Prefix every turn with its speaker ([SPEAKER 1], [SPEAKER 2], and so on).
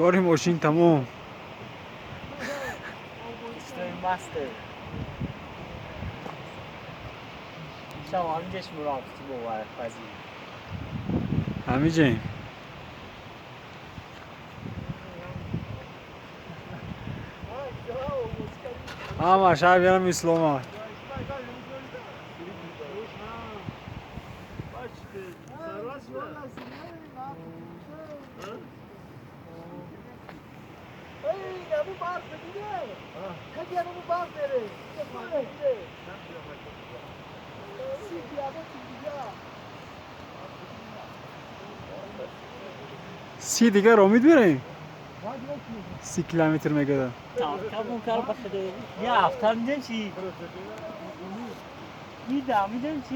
[SPEAKER 1] Кори мошин тамом.
[SPEAKER 2] Устои мастер. Шав ҳаминҷаш мурафти боварпазир.
[SPEAKER 1] Ҳамиҷем. Ҳама шаҳр берам ислома. 30 дигар омид берем? 30 километр мегӯяд.
[SPEAKER 2] Кабун кар бахде. Я ҳафта мидем чи? Мидам, мидем чи?